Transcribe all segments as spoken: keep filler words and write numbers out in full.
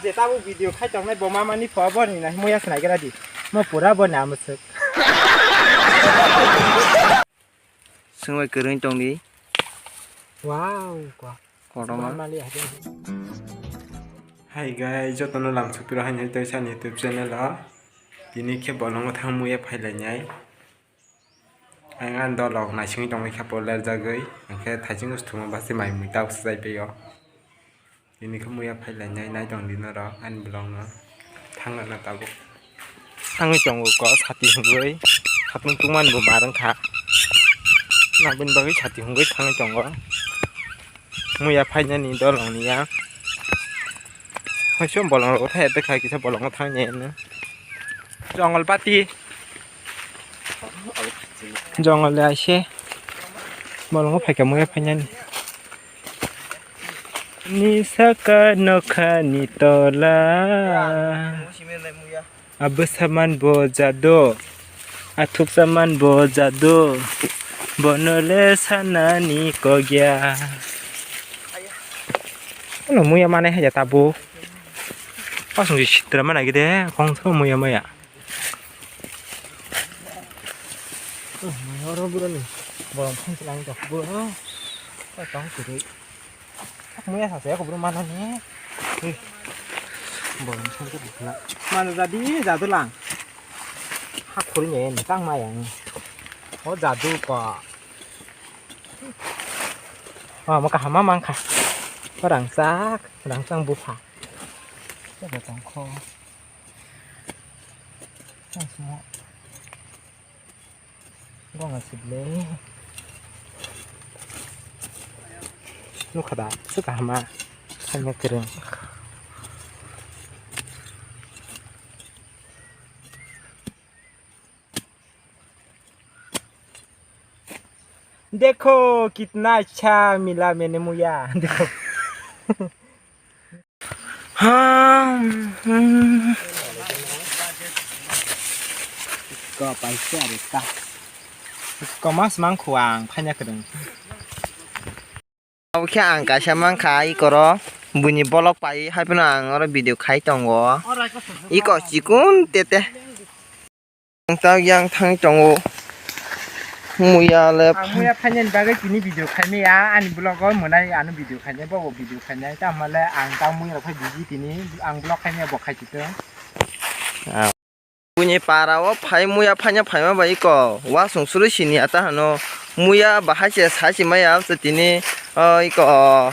Je tabuk video khai tongnai bo mama ni pho bo ni na muya sinai gra di. Mo pura bo ni amsuk. Sungbai kwrwng tongdi. Wow, ko. Kotorma. Mama li hade. Hi guys, jotono lamsuk piro hai nai tei sani YouTube channel o. Tini khe bolongo thang muya phailainai. Ang ani dolok naisingwi tongwi kha polder jagwi, hwnkhe thaichung thuma basi mai mui tabuk swchai paio. Tini khe muya phailainai nai tongdi norok ani vlogno thangna tabuk. Thangwi tongo ko sati hwngwi, satung tungmani bo mar wngkha. Nabini bagwi sati hwngwi thangwi tongo. Muya phainani dolongni ya. Haiso bolongrok thai tongkha kisa bolongo thangni ya. Jongol pati. Jongol le aise. Bolongo phaikha muya phainani. Ni saka nokha ni tola. Abwsa man bo jado. Athuksa man bo jado. Bono le sanani kogya. Ano muya mane haya tabo. Pasung si sitra mana gide kong so muya maya. Oro buro ni bolong phang lang to buro. Tong kiri. Muya sase ko buro mana ni. Bolong phang ko bukla. Mana jadi jadu lang. Hak khuri ni tang mayang. O jadu ko. O mo kahama mangkha. O rangchak, rangchak bupha. Tongkho. Gong aswk le. Nukha da, swkang hama. Hamya kwrwng. देखो कितना अच्छा मिला मैंने मुया। देखो। Ko paisa rika. Ko mas mang khuang phanya kwrwng. Abo khe ang kaisa mankha ikoro buini bolok pai hai phano ang oro video khai tongo. Iko chikon tete. Ang tak yang thang tongo. Muya le. Ang muya phainani bagwi tini video khaimaya, ani vlog o mwnai ano video khainai, bo video khainai, tamo le ang tak muya rok phai busy tini, ang vlog khaimaya bo khai tong. Ah. Buini para o phai muya phaina phaima bai iko wasung suru sini ata hano muya bahai se sai se maya tini o iko o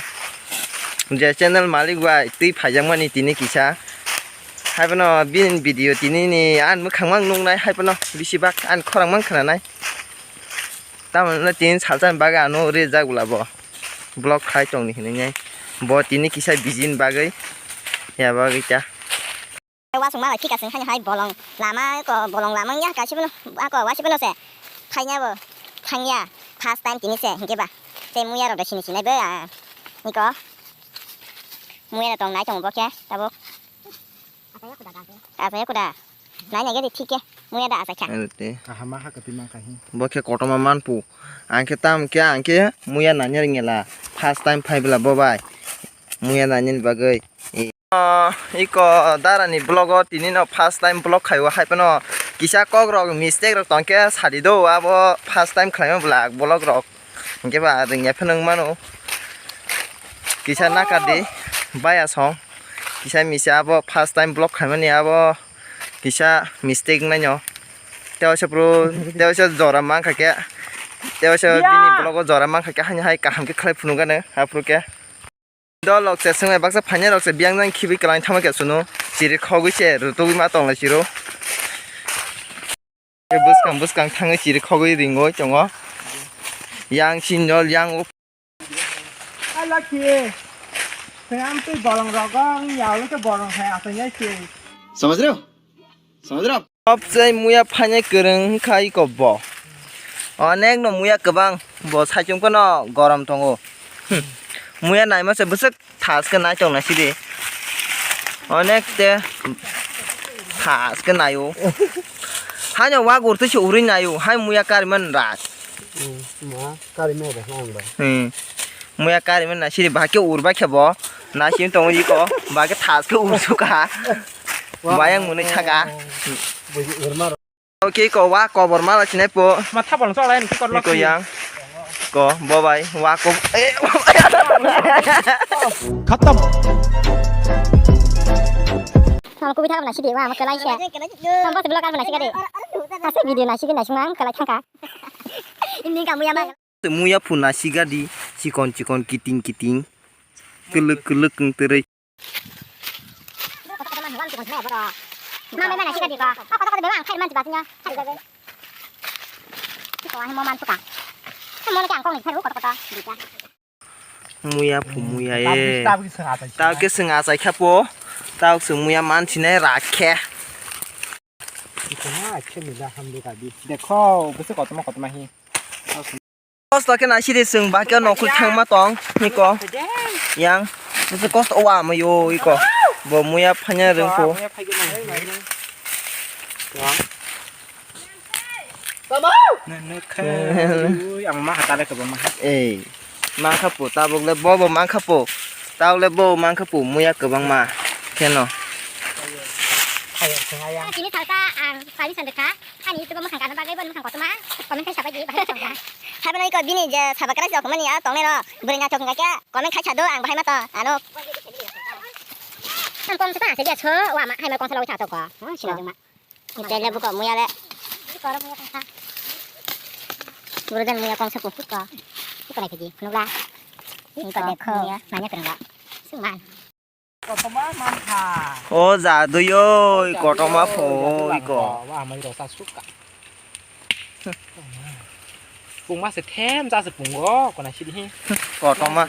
je channel malik bai twi phaijakmani tini kisa. Haiphano bini video tini ni ang mwkhang mang nuknai, haiphano bisi bak ang khorang mang khwnanai. Tamoni tini salsa ni bagwi ano rijak bwla bo vlog khai tongni hinwi nai. Bo tini kisa busy ni bagwi ya bagwi ta. Wasung malai thik aswng haino hai bolong lama ko bolong lama wngya kaisa phano ako waisa phano se phaina bo thangya first time tini se hinkhe ba tei muya rok da sini sinai bo niko muya rok tong nai tongo bo khe tabuk. Asaya kuda. Nai nai gari thik khe. Muya da asai kha. Ano te. Kahama ha kati mang kahi. Bo khe kotorma manpu. Ang khe tam khe ang khe muya nanya ringela. First time phai bela bo bai. Muya nanya ni bagwi. Ah, iko dara ni vlog o tini no first time vlog khai o hai phano kisa kok rok mistake rok tong khe sadi do abo first time khlai ma vlog rok. Hinkhe ba ringya phano wng mano. Kisa nakar di baya song. Kisa misa abo first time vlog khaimani abo kisa mistake wngnaino. Tewaisa bro, tewaisa jora mankha khe. Tewaisa bini vlog o jora mankha khe haino hai kaham khe khlai phunukgano aphuru khe. Dolok se swngnai baksa phainai rok se biyang jang khibi kwlai thangma khe chwngno chiri khogwi se rutugwi ma tonglai chiro. Bwskang bwskang thangwi chiri khogwi ringwi tongo. Yang sinjol yang o. Alaki. Tei amtwi bolong rogo wngya wngkhe bolong hai aswk nai se. Samajrao? Samajrao? Obsai muya phainai kwrwng wngkha iko bo. Onek no muya kwbang bo saichung phano gorom tongo. Hmm. Muya naima se bwswk Thas khe nai tong nai sidi. Onek te thas khe nai o. Haino wak ur twi se urui nai o. Hai muya kariman rak. Hmm, ma kariman rak ang ba. Hmm. Muya kari mani nasiri bahai khe ur bai khe bo. Nasiri tongo iko. Bahai khe thas khe ur suka. Bayang mwnwi thaka. Oke ko wa kobor mala sinai po. Ma thapal chwla ni kor lok. Iko yang. Ko bo bai wa ko. Eh. Khatam. Tong kubi thang nasi de wa ma kelai se. Tong bas vlog ar nasi ka de. Ase video nasi ke nasi mang kelai thang ka. Ini kamu ya ma. Muya phunna sigadi chikon chikon kiting kiting kwlwk kwlwk wng twrwi. Muya phu muya e. Tabuk swng achai kha po. Tabuk swng muya mansinai rakhe. Dekho bwswk kotorma kotorma hi. Kosto khe naisidi chwng bahai khe nokhorwi thangma tong iko. Yang bwswk kosto o amaio iko. Bo muya phanya rwngkho. Ang ma hatale kwbangma. Ei, mankha po tabuk le bo bo mankha po. Tabuk le bo mankha po muya kwbangma kheno. Tini salsa ang permission rwkha. Ani YouTube o mwkhang kana bagwi boni mwkhang kotorma comment khai sabai di, bahai chwng kha. Hai bano iko bini je saba kwrwi se okhormani a tongnai ro, bwrwi naithok wngkha khe comment khai sa do, ang bahai ma to ano. Ang kong se ta se dia so, wa ma hai ma kong sa lo cha to ko. Sina juma. Tei le buko muya le. Bwrwi dan muya kong sa ko. Iko nai khe di, phunuk la. Iko dekho. Manya kwrwng la. Sung man. Kotorma mankha. O jadui oi, kotorma pho oi ko. Wa amai rok ta sukha. Pungma se them ja se pungo, kona sidi hi. Kotorma.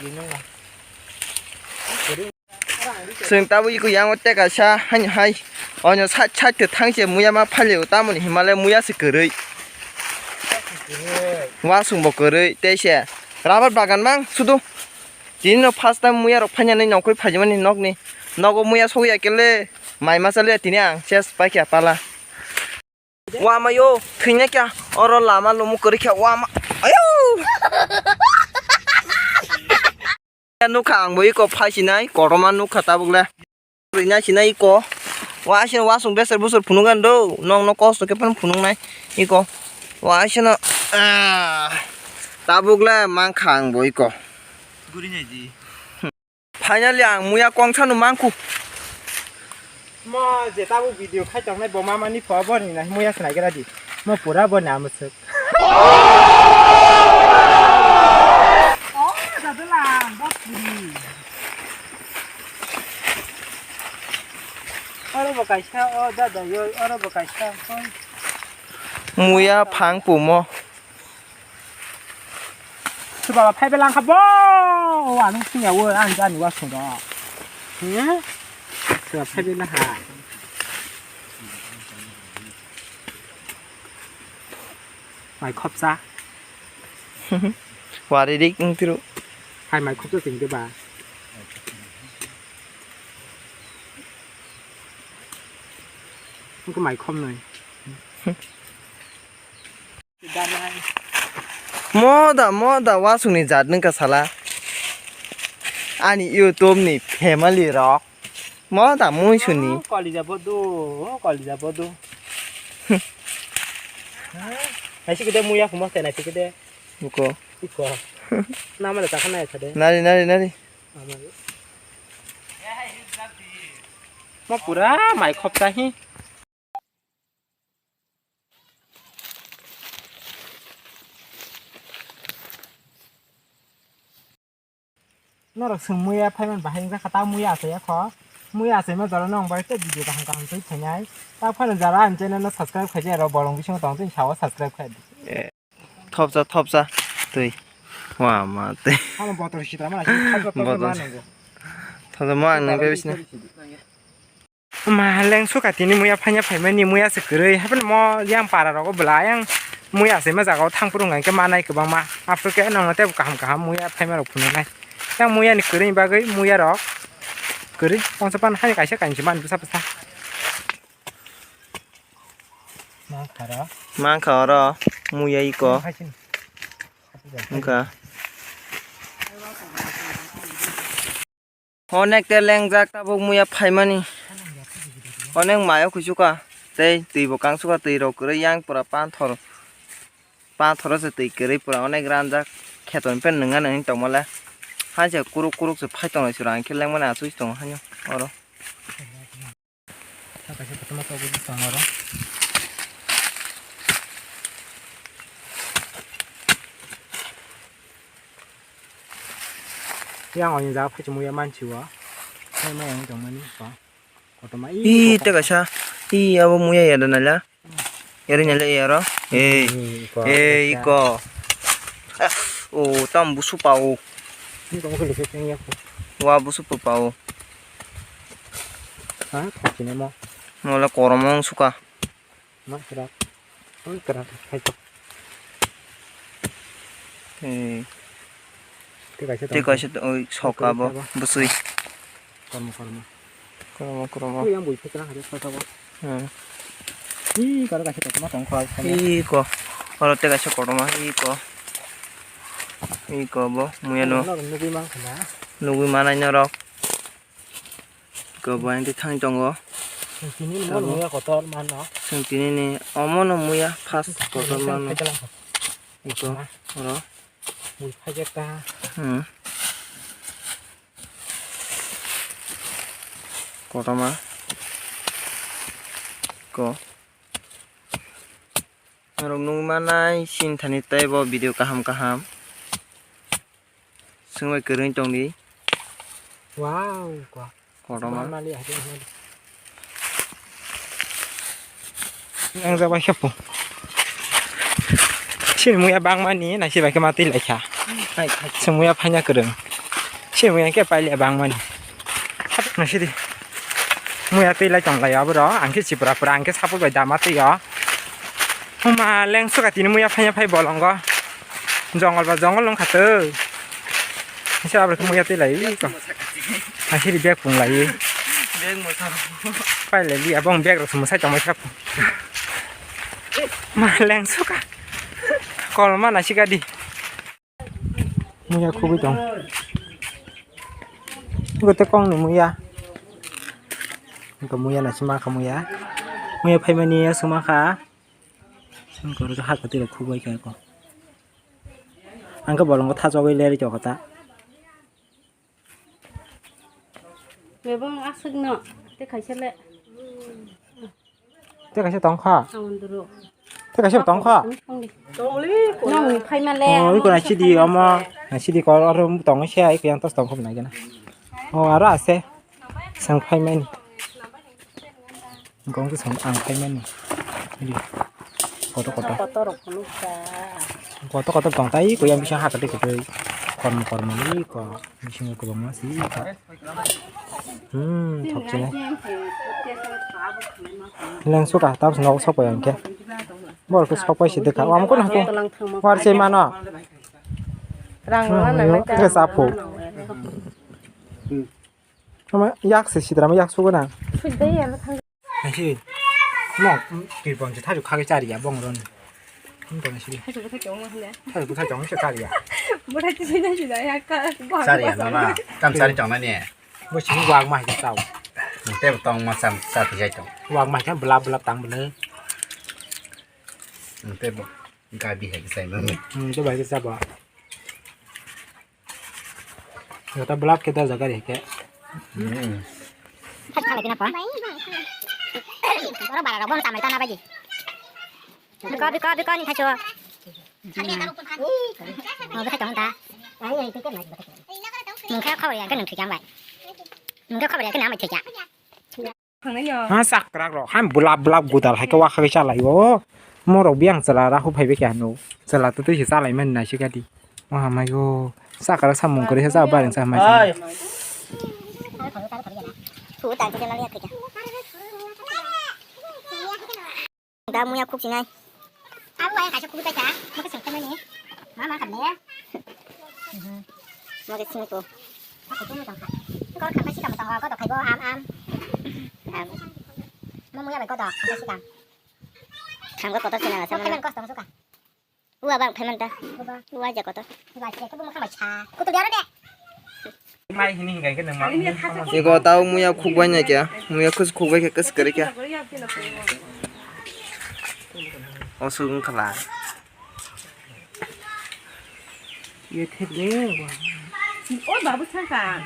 Chwng tabuk iko yang o teka sa hani hai. Onyo side side to thang se muya ma phali o tamoni himale muya se kwrwi. Wasung bo kwrwi tei se rubber bagan mang sudu. Tini no first time muya rok phanya nai nongkhoi phaijimani nokni. Nogo muya sokya kele mai ma chaliya tini ang ses paikha pala. Wama yo thwina kya oro lama lumu kwrwi kha wama. Ayo. Nukha ang bo iko phaisinai kotorma nukha tabuk le. Rina sinai iko. Wa asino wasung besar busur phunukgan do. Nong no kosto khe phano phunuknai iko. Wa asino, ah, tabuk le mankha ang bo iko. Guri nai di. Finally ang muya kongsa no mangkhu. Mo je tabuk video khai tongnai bo mama ni pho bo ni nai muya sinai gra di. Mo pura bo ni amsuk. Oh, dadala, bok buri. Oro bo kaisa, o dada yo, oro bo kaisa, oi. Muya phang pumo. Soba phaibe langkha bo, o ano singya o, ang jani wa soro. He? Soba phaibe langkha. Mai khopsa. Wari dik wng tiro. Hai mai khopsa chwng de ba. Wngkha mai khopnwi. Moda moda wasungni jat wngkha sala. Ani YouTube ni family rok. Moda muisuni. Oh, kolija bodu, oh, kolija bodu. Naisi kede muya kumo te naisi kede. Buko. Iko. Nama le takha nai thade. Nari, nari, nari. Ama. Ma pura mai khop ta hi. Norok swng muya phaiman bahai wngkha kha, ta muya achai ya kho. Muya achaima jora no ang bai tei video kaham kaham twi phainai. Ta phano jora ani channel no subscribe khaijak rw, bolong bisingo tong twi sao subscribe khai di. Eh, thopsa, thopsa, twi. Wa ma twi. Ano botol sitra mana sih, thopsa, thopsa. Botol mana sih. Thopsa mo ang nang bai bisna. Ma leng suka tini muya phanya phaimani muya se kwrwi. Haphano mo yang para rogo bwla yang muya se ma jaga o thang phuru hwnkhe manai kwbangma. Aphuru khe nongno tei kaham kaham muya phaima rok phunuknai. Yang muya ni kwrwi bagwi muya rok kwrwi tongsa pan hai kaisa kainwi mani bwsa bwsa. Mankha oro muya iko. Wngkha. Onek te lengjak tabuk muya phaimani. Onek mayo kuchuka. Tei twi bo kangsuka, twi rok kwrwi yang pura panthor. Panthoro se twi kwrwi pura onek ranjak. Kheto ni pen nwnga nwnwi tongmale. Hai se kuruk kuruk se phai tongnai sura, ang khe lengmani asui tongo haino oro. Saka se kotorma tabuk tongo oro. Yang oni jaga phai chumui ya manchi o. Hai mai ang tongmani ko. Kotorma ih, ih, tei kaisa. Ih, abo muya ya da naila. Eri naila ero. Ei. Ih, iko. Ei, iko. O, tam busu pa o. Ih, kamu kele kele ya ko. Wa busu pa pa o. Ha, kau sini mo. Mo le korom wng suka. Ma kera. Oi kera, hai to. Ei. Tei kaisa tei tong. Kaisa to, oi, soka bo, soka bo. Busui. Kormo, kormo. Kormo, kormo. Ui, yang bui phekla hari soka bo. Hmm. Ih, karo kaisa kotorma tong kho, kho. Ih, ko. Oro tei kaisa kotorma, ih, ko. Ih, ko bo, muya no. Nugui man khana. Nugui manai norok. Ko bo ang tei thang tongo. Sini mo muya kotor mano. Sing tini ni omo no muya first kotor mano. Iko, oro. Mui phai jeta. Hmm. Kotorma. Ko. Norok nung manai sinthani tei bo video kaham kaham. Swngbai kwrwng tongdi. Wow, ko. Kotorma. Mali hadi hadi. Ang jabai khe po. Sini muya bangmani, nasi bai khe ma twi laikha. Hai, hai. Sini muya phanya kwrwng. Sini muya khe paile bangmani. Nasi di. Muya twi lai tong lai abro, ang khe chipra pra, ang khe sapul bai dama twi o. Huma leng suka tini muya phanya phai bolongo. Jongol ba jongol wng kha twi. Nisi abro khe muya twi lai ko. Asiri bag pung lai. Bag mosa. Pai lai li abong bag rok se mwsai tongmai kha. Ma leng suka. Kol ma nasi gadi. Muya khugui tong. Gote kong ni muya. Ko muya nasi ma kha muya. Muya phaimani ya suma kha. Sini koro ha kati rok khugui kha ko. Ang khe bolongo thachogwi lerwi tongkha ta. Bebong aswkno tei kaisa le. Tei kaisa tongkha. Tei kaisa tongkha. Nong phaima le. Oh, iko na sidi omo. Na sidi kor oro tongwi se ai yang tos tongkha nai gana. Oh, aro ase. Sang phaimani. Gong khe ang khaimani. Kotor kotor. Kotor rok phunukha. Kotor kotor tong tai ko yang bisa hakati kotoi. Kormo kormo ni ko. Bisingo kwbangma si ko. Hmm, thok chini. Leng suka tabs nok sopai ang khe. Bor khe sopai si dekha. Am ko na ko. War se mano. Rang mana na ka. Ke sapu. Ama yak se sidra ma yak sugo na. Sui dai ya thang. Nasi. Mo, ki pon se thaju khage chari ya bong ron. Mo to nasi. Thaju bwthai chong ma hile. Thaju bwthai chong se chari ya. Bwthai ti sui dai sui dai ya ka. Chari ya mama. Tam chari chong na ne. Bo sini wak ma ke tau. Te tong ma sam sa ti jai tong. Wak ma kan belap belap tang bene. Te bo gabi hai sai ma. Hmm, to bai ke sa ba. Kata belap kita jaga deh kayak. Hmm. Thak thak lagi napa? Orang bara rabon sampai tanah bagi. Biko biko biko ni thacho. Oh, biko tong ta. Nungkha khabar ya kan nung thujam bai. Nungkha khabar ya kan nama thujam. Ha sakrak rok, ha bulap bulap gudal hai khe wakha khe chalai o. Morok biyang chwla rahu phai bai khe hano. Chwla to twi se chalai mani nai se gadi. Waha mai o. Sakrak samung kwrwi khe cha baring cha mai. Ai. Thu ta khe chalai ya khe. Da muya khuk sinai. Abo bai kaisa khuk kaisa. Maka sing kemani. Mama khamne. Maka sing ko. Aku tu mutang kha. Kor khampai si kam tang ko to khaibo am am. Am. Mo muya bai ko to khampai si kam. Kham ko kotor sina sama. Khampai ko tong suka. Ua bang phaimanta. Ua ja kotor. Ua ja ko mo khampai cha. Kutu diara de. Ego tau muya khukbai nai kya, muya khus khukbai khe kwswk kwrwi kya. Osuk wngkha la. Ye thik le. O babu saka.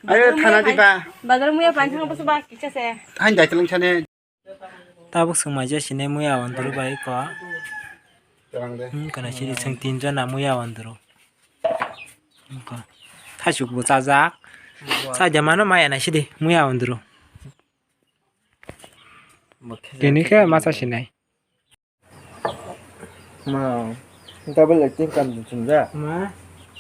Ayo thana di ba. Bazar muya pan thang bus ba kicha se. Than jai tlang chane. Tabuk swng mai ja sine muya wandru bai ko. Terang de. Hmm, kana siri swng tin jona muya wandru. Ko. Thasuk bo chajak. Sa jamano maya na sidi muya wandru. Tini khe masa sinai. Ma, double acting kam chunja. Ma,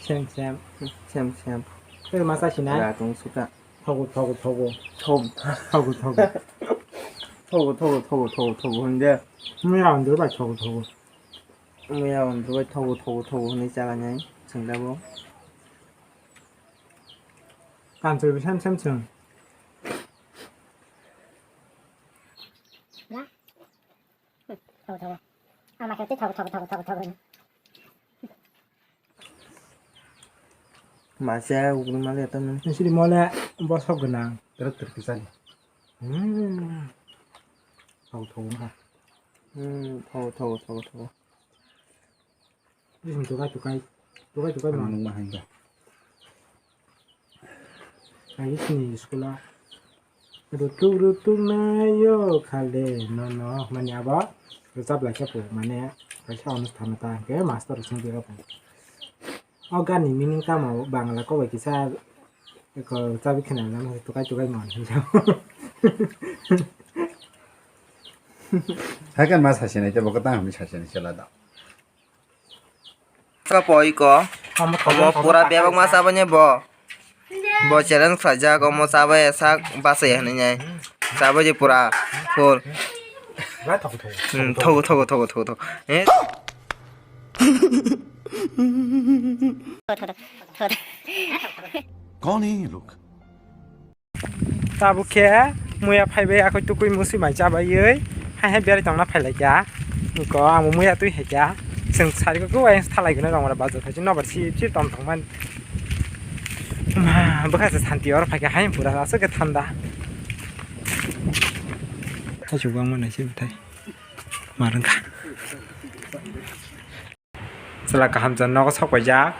sem sem. Sem sem. Khe masa sinai. Ya tong suka. Thogo, thogo, thogo. Thom. Thogo, thogo. Thogo, thogo, thogo, thogo, thogo, hwnde. Muya wndru bai thogo, thogo. Muya wndru bai thogo, thogo, thogo, hwnwi chalanai, chwng tabuk. Kanchwlwi sam sam chwng. Thogo, thogo. Ama khe tei thogo, thogo, thogo, thogo, thogo, hwnwi. Masa ugurma le tamo. Siri mole bosok gwnang. Teruk teruk kisani. Hmm. Thogo, thogo, ha. Hmm, thogo, thogo, thogo, thogo. Bising tukai, tukai. Tukai, tukai, ma. Nung ma hanja. Agi sini school o. Rutuk rutuk nayo khale nono mani abo rwchap lai khe po, mane kaisa onusthan ta hwnkhe master rok swngwi po. O gani meaning tamo Bangla kok bai kisa eko chabi khna na tukai tukai mon hinjao. Hakan ma sasinai tei bo kwtang hamni sasinai chwla da. Ka poi ko. Omo pura bebak ma chabani bo. Bo challenge khlaijak, omo chabai sak bachai hinwi nai. Chabai je pura full. Hmm, thogo, thogo, thogo, thogo, thogo. Eh? कौन है ये लोग? Tabuk khe muya phaibai, akoi tukui musui mai chabaiwi hai hai berai tongna phailaikha. Niko amo muya twi haikha. Chwng sari khe ayang thalai gwnai rong bazar khai nobar sip sip tong tongmani. Ma, bwkha se santi oro phaikha hai pura aswk khe thanda. Thaichuk bangma naisi bwthai. Ma rwngkha. Chwla kaham chwng nogo sok paijak.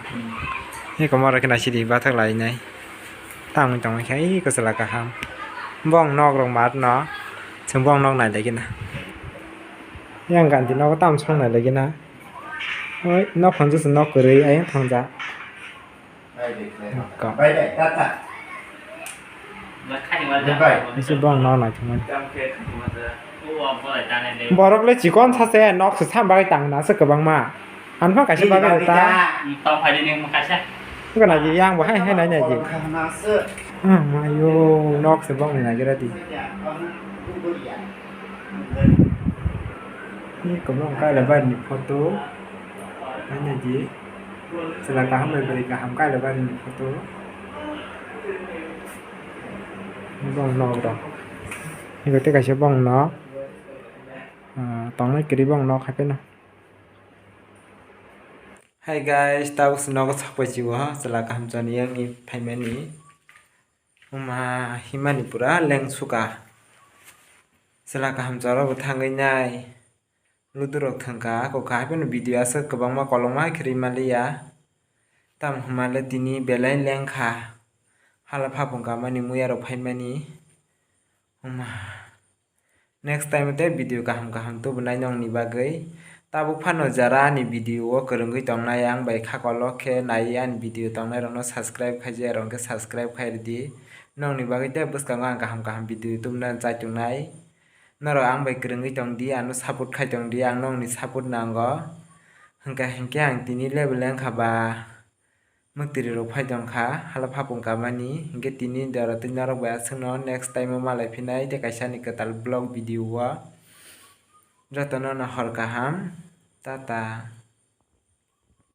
Eko moro khe naisidi bathak lainai. Tangwi tongwi khe eko chwla kaham. Bong nok rok mat no. Chwng bong nok nai lagi na. Yang ganti nogo tam song nai lagi na. Oi nok hwnjak se nok kwrwi ayang thangjak. Isi bong no naithokmani. Borok le chikon sache nok se sam bagwi tang na se kwbangma. Ang phano kaisa bagwi ta. Gana ji yang bo hai hai nai nai ji. Ah, mayo nok se bong ni nai gira di. Ni kwbang kaila bari ni photo. Hai nai di. Chwla kaham bai bwrwi kaham kaila bari ni photo. Bong nok rok. Ego tei kaisa bong nok. Ah, tongnai kwrwi bong nok hai phano. Hi guys, tabuk se nogo sok pai si o, chwla kaham chani yang ni phaimani. Wngma himani pura leng suka. Chwla kaham charo bo thangwi nai. Ludu rok thangkha, ako kahai phano video aswk kwbangma kolokma hai khe rwima liya. Tamo hwnma le tini belai lengkha. Hala phapung kamani muya rok phaimani. Wngma. Next time tei video kaham kaham tubunai nongni bagwi. Tabuk phano jara ani video o kwrwngwi tongnai ang bai kha kolok khe naiwi ani video tongnai rokno subscribe khaijak rok khe subscribe khai rwdi. Nongni bagwi tei bwskango ang kaham kaham video tubuna chai tongnai. Norok ang bai kwrwngwi tongdi, ano support khai tongdi, ang nokni support nango. Hwnkha hinkhe ang tini level wngkha ba mwktwirwi rok phai tongkha, hala phapung kamani. Hinkhe tini jora twi norok bai aswkno next time o malai phinai tei kaisa ni kwtal vlog video o. Jotono no hor kaham, tata.